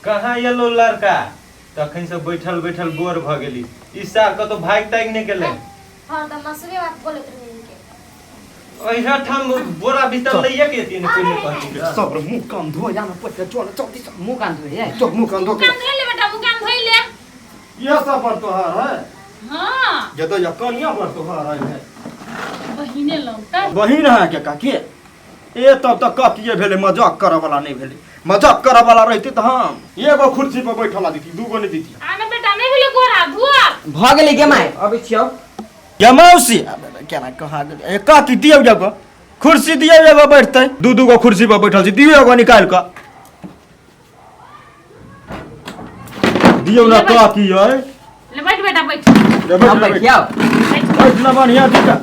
कहाँ एलो लड़का तखन से बैठल बैठल बोर भऽ गेली ई साल कतौ भागि तागि नहि गेलै हाँ तऽ मसुरे बात बोलैत रहे इनके ओहिना ठाम बोरा बिस्तर लैये के एती ने कोई नहि कहती सब मुंह कान धो या ना पहिले चल चल दिस मुँह कान धोए चल मुंह कान धो के कान धोइ ले बेटा मुँह कान धोइ ले ये सब पर तोहार है हाँ ये तो ये कनिया पर तोहार है बहिने लगतै बहिन है के काकी ए तब तक काकिए भेलै मजाक करऽ वाला नहि भेलै मजाक करऽ वाला रहितै तऽ हम एगो कुर्सी पर बैठल दिती दूगो नहि दिती आ ना बेटा नहि भेलै गोरा धुआ भऽ गेलै गे माय अबै छियौ ये मौसी अबे केना कहाँ गेलै ए काकी दियौ एगो कुर्सी दियौ एगो बैठतै दू दू गो कुर्सी पर बैठल छी दियौ एगो निकालि कऽ दियौ ना काकी यै ले बैठ बेटा बैठ ले बैठ हम ले बैठ बैठियौ बैठ बैठ ना बढ़िया दीटा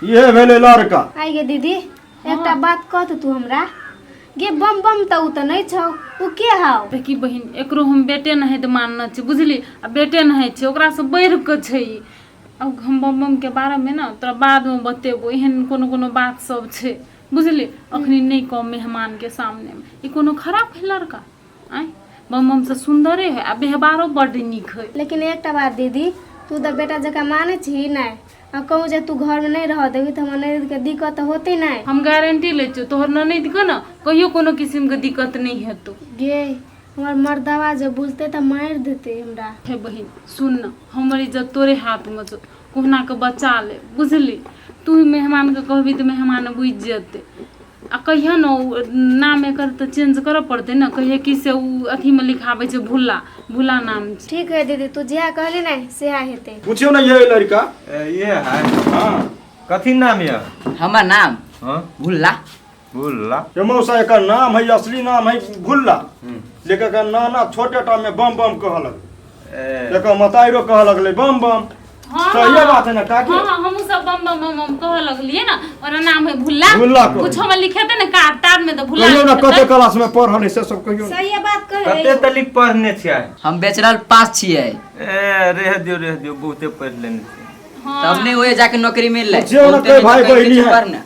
इहे भेलै लड़का आइ गे दीदी एकटा बात कह तऽ तू हमरा गे बम बम तऽ उ तऽ नहि छौ उ के हौ देखी बहिन एकरो हम बेटे नहित मानने छी बुझली आ बेटे नहित छै ओकरासँ बढ़ि कऽ छै ई आब हम बम बमके बारेमे ने तोरा बादमे बतेबो एहन कोनो कोनो बात सब छै बुझली अखनी नहि कह मेहमानके सामनेमे ई कोनो खराब है लड़का आँय बम बमसँ सुन्दरे है आ व्यवहारो बड्ड नीक है लेकिन एकटा बात दीदी तू तऽ बेटा जकाँ मानै छही नहि आ कहूँ जे तू घरमे नहि रहऽ देबही तऽ हमर ननदिके दिक्कत तऽ होतै नहि हम गारंटी लै छियौ तोहर ननदिके ने कहियो कोनो किसिमके दिक्कत नहि हेतौ गे हमर मर्दवा जे बुझतै तऽ मारि देतै हमरा हे बहिन सुन न हमर इज्जत तोरे हाथमे छौ कहुना कऽ बचा ले बुझली तू मेहमानके कहबी तऽ मेहमान बुझि जेतै आ कहिया ने ओ नाम एकर तऽ चेंज करऽ पड़तै ने कहिया कि से ओ अथीमे लिखाबै छै भुल्ला भुल्ला नाम छै ठीक है दीदी तू जएह कहली ने सएह हेतै पूछियो ना ये लड़का ए, ये है हाँ कथी नाम यऽ हमर नाम हाँ भुल्ला भुल्ला ये मौसा एकर नाम है असली नाम है भुल्ला लेकिन एकर नाना छोटे टा में बम बम कहऽ लगलै ए, एकर मताइरो कहऽ लगलै बम बम हाँ सहिए बात है ना काकी हाँ हमहूँ सब बम बम बम बम कहऽ लगलियै ने ओना नाम है भुल्ला भुल्ला कहै। कुछो में लिखेतै ने कार्ड तार्ड में तऽ भुल्ला कहियो ना लिखेतै। कते क्लास में पढ़ल है से सब कहियो ना। सही बात कहे कते तलिक पढ़ने छियै हम बैचलर पास छियै ए रह दियौ रह दियौ बहुते पढ़ि लेने छियै हाँ। तब नहि ओए जाके नौकरी मिललै पुछियौ ने बहुते कोइ नहि भाई तऽ कहि बहिनी किछु है। पढ़ ने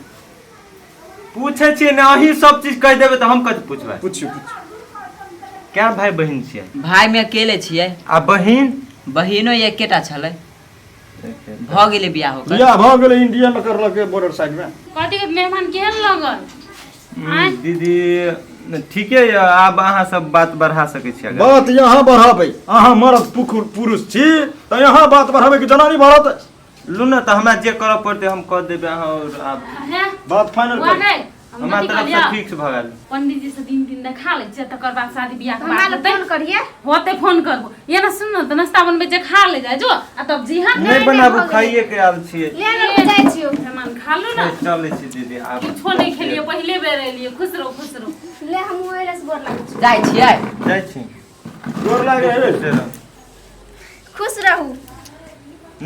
पूछै छियै ने अहीं सब चीज कहि देबै तऽ हम कथी पुछबै पूछियो पूछियो कै भाई बहिन छियै भाई में अकेले छियै आ बहिन बहिनो एकेटा छलै भऽ गेलै बियाह ओकर बियाह भऽ गेलै इंडिया में करलकै बॉर्डर साइड में कथी के मेहमान केहन लगल दीदी ठीके यऽ आब अहाँ सब बात बढ़ा सकै छी आगाँ। बात यहाँ बढ़ाबै अहाँ मरद पुरुष छी तऽ यहाँ बात बढ़ाबै कि जनानी बढ़त लू ने तऽ हमरा जे करऽ पड़तै हम कऽ देबै अहाँ आओर आब हे बात फाइनल बुआ कर गई हम हमरा कथी तरफ से कहलियै फिक्स भऽ गेल पंडित जी से दिन दिन देखा लै छियै तकर बाद शादी बियाह के हमरा बात लग होतै फोन करिए होतै फोन करबो ये ना सुन न तऽ नाश्ता बनबै जे खा ले जाइ जो आ तब जी हाँ नहि बनाबू खाइए के आयल छियै ले लऽ जाइ छियौ मेहमान खा लू ना चलै छी दीदी आब कुछो नहि खेलियै पहिले बेर एलियै खुश रहो खुश रहो ले हम ओहि से गोर लागै छी जाइ छियै जाइ छी गोर लागे हे खुश रहू। खुश रहू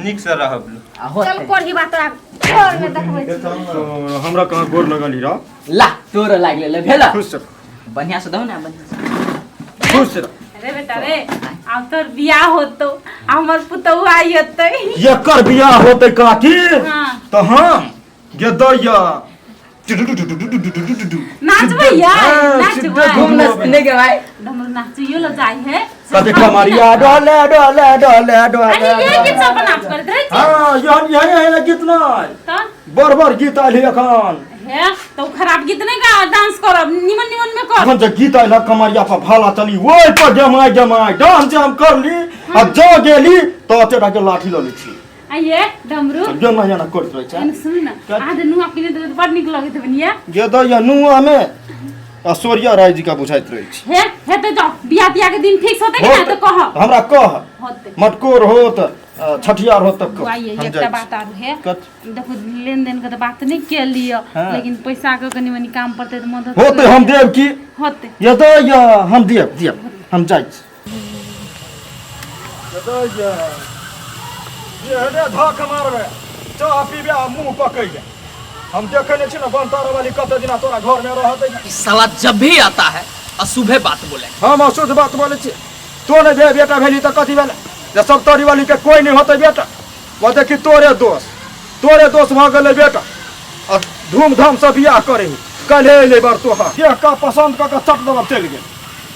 नीक से रहब आ होतै चल कोढ़ी बात तोरा घर में देखबै छी तो हमरा कहाँ गोर लगल ही रह ला तोरो लागि गेलै भेल खुश रह बढ़िया से दहो ने बढ़िया से खुश रह अरे बेटा रे आब तोर बियाह होतौ आ हमर पुतहु आई होतै एकर बियाह होतै काकी हाँ। तऽ हम गेदैया नाचबै यार नाचबै घूम नहीं के भाई डमरू नाचियो ल जाइ है कते कमरिया डोले डोले डोले डोले अरे ये गीत सब नाच करैत रहै छी हाँ यहन यही है गीत नहीं तऽ बड़ बड़ गीत आयल है एखन हे तऽ ओ खराब गीत नहि गा डांस करब निमन निमन में कर एखन जे गीत आयल है कमरिया पर भाला चली ओहि पर जमाय जमाय डांस जे हम करली आ जो गेली तऽ ओते के लाठी लऽ लै छी आइए डमरू जेना जेना करैत रहै छै एने सुन न अहाँ जे नुआ पिन्हैत रहै तऽ बड़ नीक लगैत बनिया जे दैया नुआ मे ऐश्वर्या राय जी का बुझाइत रहै छै हे हेतै जाओ बियाह तियाह के दिन फिक्स होतै कि ना तऽ कह हमरा कह होतै मटकोर होत छठियार होत तऽ कह आइए हम एकटा जाइ बात आर है छी। कथी? देखो लेन देन के तऽ बात नहि केलियै हाँ। लेकिन पैसा के कनि मनि काम पड़तै तऽ मदद होतै हम देब की होतै ये दैया हम देब देब हम जाइ छी ये धक मारबे चाह पीबे आ मुंह पकैबे हम देखे नहीं छी ना बनतारा वाली कते दिना तोरा घर में रहते ई साला जब भी आता है अशुभे बात बोले हम अशुद्ध बात बोले छी तो नहीं भे बेटा भेली तऽ कथी भेलै जे सब तोरी वाली के कोई नहीं होते बेटा वो देखी तोरे दोष तोरे दोष भऽ गेलै बेटा आ धूमधाम से बियाह करे कल्हे एलै बर तोहर देख कऽ पसन्द कऽ कऽ चट दबा चलि गेल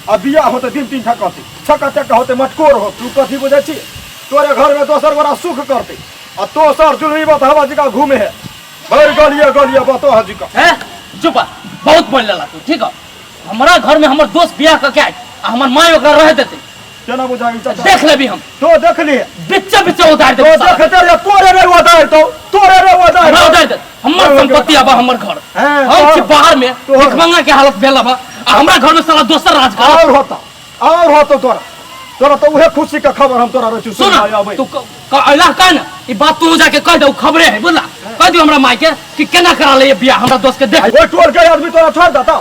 आ बियाह होते दिन तीन ठकती छकते के होते मटकोर हो। तू कथी बुझै छी? तोरे घर में दोसर गोरा सुख करते आ दोसर जुलमी बतहवा जी का घूमे है भर गलिए गलिए बतोह जी का। हैं चुप बहुत बोल लेला तू, ठीक है? हमरा घर में हमर दोस्त बियाह क के आयल आ हमर माय ओकरा रह देते, केना बुझाई चाचा? देख लेबी हम। तो देख लिए बिच्चे बिच्चे उतार तो देबी साला। देखते रे तोरे रे उतार तो तोरे रे उतार हमरा उतार दे, हमर संपत्ति आबा हमर घर, हैं, हम छी तोहर- बाहर में तोहर- भिखमंगा के हालत भेल बा आ हमरा घर में साला दोसर राज कर। और होता और होता तोरा तोरा तो उहे खुशी का खबर हम तोरा रचू सुन आबै। तू अइला कह ना ई बात तू जाके कह दे, उ खबरे है बुझला? कह दियो हमरा माय के कि केना करा ले बियाह हमरा दोस्त के देख। ओइ टोल के आदमी तोरा छोड़ देता,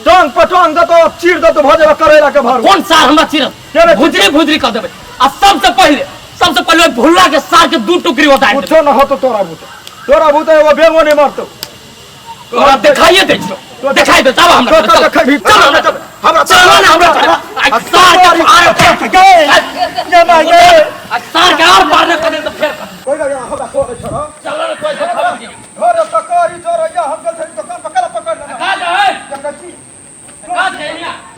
टांग पर टांग देतो चीर देतो भऽ जेबे करैला के भरू। कौन सार हमरा चीरत? केना चीरत? भुजरी भुजरी कर देबे आ सबसे पहिले ओइ भुल्ला के सार के दू टुकड़ी उतार देबे। कुछो न होतो तोरा भूते, तोरा भूते एगो बेंगो नहीं मरतो। तोरा देखाइए दे छियो, देखाइ दे तब हमरा तो चल, देखबही। चल हमरा चल, हमरा चल ना हमरा चल। आ सार के आर गे ये माय गे आ सार के आर पार न कर दे तो फेर कर। कोई ना हमरा छोड़ छोड़ चल ना कोई से खबर दियो। घर तकारी छोड़ या हम गेल छली दुकान पकड़ पकड़ लेना। का जा है? देखै छी का जा है?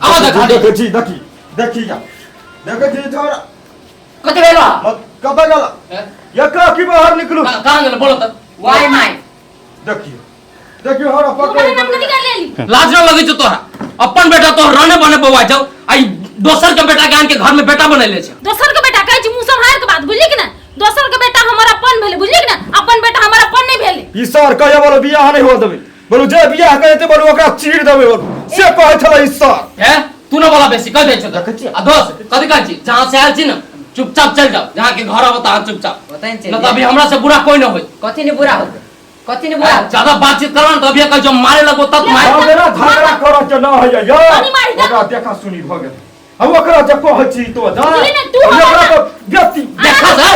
आवा देखा दे। देखै छी देखी देखी जा देखै छी छोड़ कथी भेल बा? मत कतऽ गेला एकरा की बाहर निकलू? कहाँ गेल बोलो त? वाई my देखियो देखियो हमरा पकड़ नाम कथी कर लेली? लाज न लगै छौ तोरा? अपन बेटा तोहर रहने बने बौआ जाओ आ ई दोसर के बेटा के आन के घर में बेटा बनैले छै। दोसर के बेटा कहै छी मुंह सम्हार के बात, बुझली कि ना? दोसर के बेटा हमर अपन भेलै, बुझली कि ना? अपन बेटा हमर अपन नहीं भेलै। ई सर कहे बोलो बियाह नहीं हो देबै, बोलू जे बियाह करे बोलू ओकरा चीर देबै बोलू से कहै छलै ई सर। हे तू न बोला बेसी कह दै छौ देखै छियै। आ दोस्त कथी कहै छी? जहाँ से आयल छी न चुपचाप चल जाओ, जहाँ के घर आबो तहाँ चुपचाप, ओतहि चलि न त अभी हमरा से बुरा कोई न होई। कथी नहीं बुरा होतै? कथी नहीं बुरा होतै? ज्यादा बातचीत करबा न त अभी कहै छौ मारे लगबो तब मार। हमरा झगड़ा करऽ के न होइए यौ, पानी मारि दे। ओकरा देखा सुनी भऽ गेल। हम ओकरा जे कहै छी तो जा बुझली ने, तू ओकरा हमरा तऽ व्यक्ति देखा सर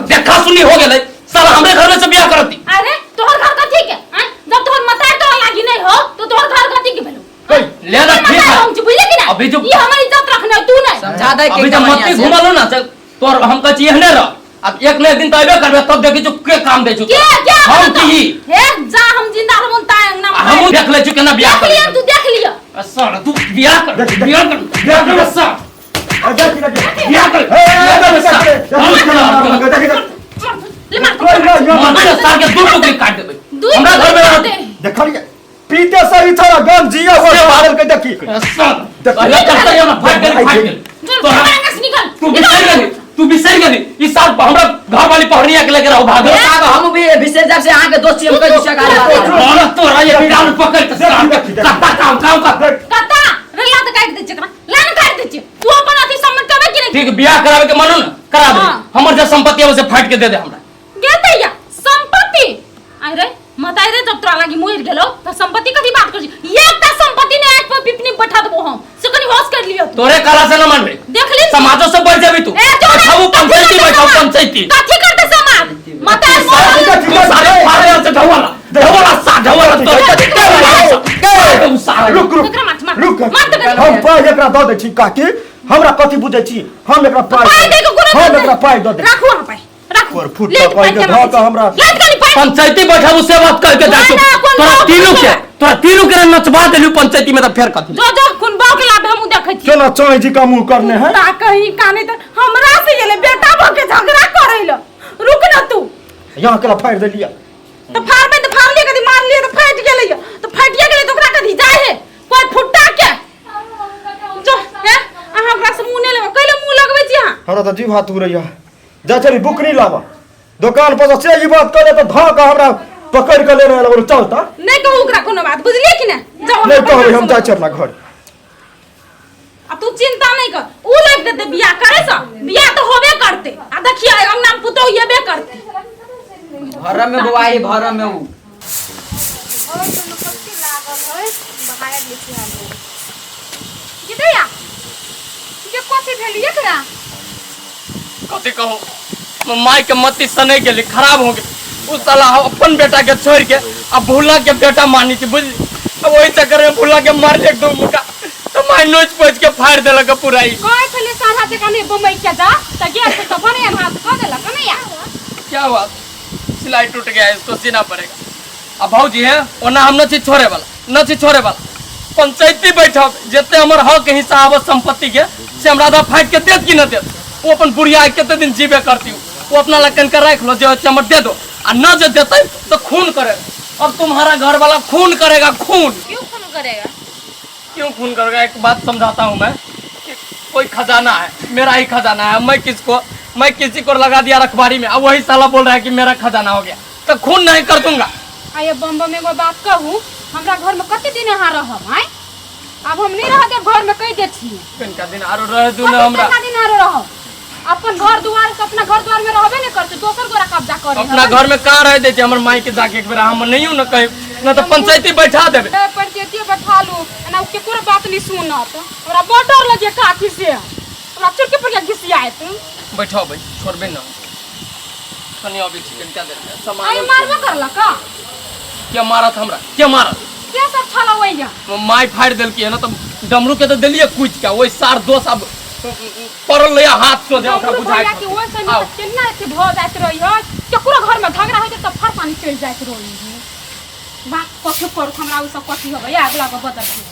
देखा सुनी हो गेलै साला हमरे घर में से बियाह करती। अरे तोहर घर कथी के? आँय? जब तोहर मतार तोरा लागी नहीं हो तो तोहर घर कथी के भेलो? ले ना ठीक है। हम छी, बुझली कि ना? अभी जो- ई हमर इज्जत रखने तू नहीं। समझा दे के अभी जब एकदम मत्ती बढ़िया से। घुमलो ना चल तोर हम कहै छी एहने रह, अब एक न एक दिन तो अबे करबे तब देखी छौ के काम दै छौ के के हम बताओ? की ही? हे जा हम जिंदा रहबो ता अंगना में। हमहूँ देख लै छी केना बियाह देख लियो करै तू देख लियो। सर तू बियाह कर देख, देख। बियाह कर बियाह कर सर देखी देखी बियाह कर हे, बियाह कर देखी, सर। देखी, हम देखी, खेला देखी, देखी। ले मार कोई नहीं, यो मार सार के दू टुकड़ी काट देबै दू हमरा घर में टुकड़ी रहत। काट दे। देखलियै पीते सही छड़ा गन जिया हो मारल के देखी सर देख। पहले करते ही ना फाट गेली फाट गेली चल तोरा अंगना से निकल। तू बिसरि गेली तू बिसरि गेली ई साल हमरा घर वाली पहनिया के लेके रहो भागल। साहब हम भी विशेष जब से अहाँ के दोस्त छी हम कहि दिशा गाली बात। मारा तोरा ये कान पकड़ के सार के देखी, देखी। कत्ता काम काम कर। कत्ता रे लात काट दे छै एकरा, लात काट दे छै। तू अपन अथी समटबे कि नहीं? ठीक बियाह करावे के मानो ना करा दे, हाँ। हमर जे संपत्ति है उसे फाट के दे दे हमरा। गेते या संपत्ति अरे मताई रे जब तोरा लागी मरि गेलो त संपत्ति कथी बात कर छी? एकटा संपत्ति ने एक पर पिपनी बैठा देबो हम, से कनी होश कर लियो तू। तोरे कला से न मानबे देख ली समाजो से बढ़ जेबी तू। ए जो बैठाबू पंचायती बैठाबू पंचायती कथी करते समाज मताई सारे मरल। तू सारे फाड़े से ढवाला ढवाला सा ढवाला तो सारा रुक रुक एकरा मार, मार। रुक मार तऽ कनी। हम पाइ एकरा दऽ दै छी काकी, हमरा कथी बुझै छी? हम एकरा पाइ पाइ दै के कोनो हम एकरा पाइ दऽ दै। राखू अहाँ पाइ राखू। पर फुट ले पाइ के पाइ धऽ कऽ हमरा लात कनी पाइ। पंचायती बैठाबू से बात कह के जा तू। ना, ना, कोन तोरा बाप तीनू के के? तोरा तीनू के नचबा देलू पंचायती में त फेर कथी? जो जो कोन बाप के लाभ हमहूँ देखै छी। केना चाहे जी का मुंह करने है ता कहीं काने त हमरा से गेले बेटा भ के झगड़ा करै ल। रुक न तू यहाँ केला फाड़ि देलियै त फाड़बै त फाड़लियै कदी मारलियै त फाटि गेलै त फाटिए गेलै त ओकरा कदी जाइ है कोई फुट्टा के जो हे अहाँ ओकरा से मुंह नहि लगबै, कैले मुंह लगबै छी अहाँ? हमरा तऽ जीभ हाथ उड़ैया जा चली बुकनी लाबऽ दुकान पर से ई बात कहले तऽ धऽ कऽ हमरा पकड़ कऽ लेने आयल बोलू चल तऽ नहि कहू ओकरा कोनो बात, बुझलियै कि नहि? जाउ नहि हमरा कहबै बढ़िआँ हम से जाइ छी अपना घर। आ तू चिंता नहीं कर, ऊ लग देते बियाह करे सा बियाह तो होबे करते आ देखिए अंगना में पुतोह येबे करते। भरम में बौआ ई भरम में ऊ और तो कथी लागल है बाहर लिखी हम गिदैया जे कथी भेल एकरा? कथी कहो माय के मती सने गेली खराब हो गेली। उ साला अपन बेटा के छोड़ के आ भूला के बेटा मानी छी बुझली। अब वही चक्कर में भूला के मार एक दो मुका तो माय नोच पोच के फाड़ देलक पूरा ही। कहै छलै सारा जे कने बम्बई के जा त गेल त बने हाथ क देलक ने या। क्या हुआ? सिलाई टूट गया है, इसको सीना पड़ेगा। अब भाजी है ओना हम न छी छोड़े वाला न छी छोड़े वाला। पंचायती बैठब जते हमर हक हिस्सा आबत संपत्ति के से हमरा आधा फाटि के देत कि न देत वो अपन बुढ़िया के कते दिन जीबे करती वो अपना लग कनका राख लो जे होते हमर दे दो आ न जे देते तो खून करे और तुम्हारा घर वाला खून करेगा खून। क्यों खून करेगा? क्यों खून करेगा? एक बात समझाता हूँ मैं कि कोई खजाना है, मेरा ही खजाना है, मैं किसको मैं किसी को लगा दिया रखवारी में, अब वही साला बोल रहा है कि मेरा खजाना हो गया तो खून नहीं कर दूंगा। आये बम बम एगो बात कहू, हमरा घर में कते दिन अहाँ रहब? आय आब हम नहीं रह देब घर में, कहि दे छी। कनिका दिन आरो रह दू ना हमरा। कनिका दिन आरो रहब? अपन घर दुआर के अपना घर दुआर में रहबे नहीं करते, दोसर गोरा कब्जा करे। अपना घर में कहाँ रह दे छी? हमर माई के जाके एक बेर हम नहीं हूं ना कहे ना तो पंचायती बैठा देबे। ए, पंचायती बैठा लू, एना उ केकरो बात नहीं सुनत। हमरा बड़ डर लगे काकी से, हमरा चुटकी पर घिसियात। बैठाओ भाई, छोड़बे ना, कनी अबै छी कनिका देर में सामान। आई मारबो करलक का? के मारत हमरा? के मारत? के सब छला ओइया? माय फाड़ि देलकी है ना, तऽ डमरू के तऽ देलियै कुचि के, ओहि सार दोष आब पड़ल रहै हाथ सोझे ओकरा डमरू बुझाइ। भैया के ओहि समय आउ। तऽ केना एते भऽ जाइत रही है, केकरो घर में झगड़ा होइत तऽ फर पानी चलि जाइत रही है। बात कथी करू, हमरा ओ सब कथी होबै, आग लागऽ बदल।